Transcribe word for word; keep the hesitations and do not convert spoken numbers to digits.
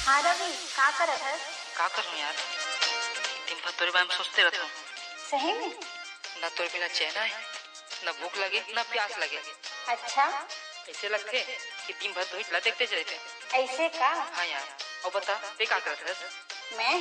हाँ रवि, का करत हस? का करूँ यार, दिन भर तोरे बारे में सोचते रहत हूँ। सही में? ना तोरे बिना चैन आए, ना भूख लगे, ना प्यास लगे। अच्छा। ऐसे लगथे कि दिन भर तोहिच ला देखते चलते। ऐसे का? हाँ यार, अउ बता, ते का करत हस? मैं?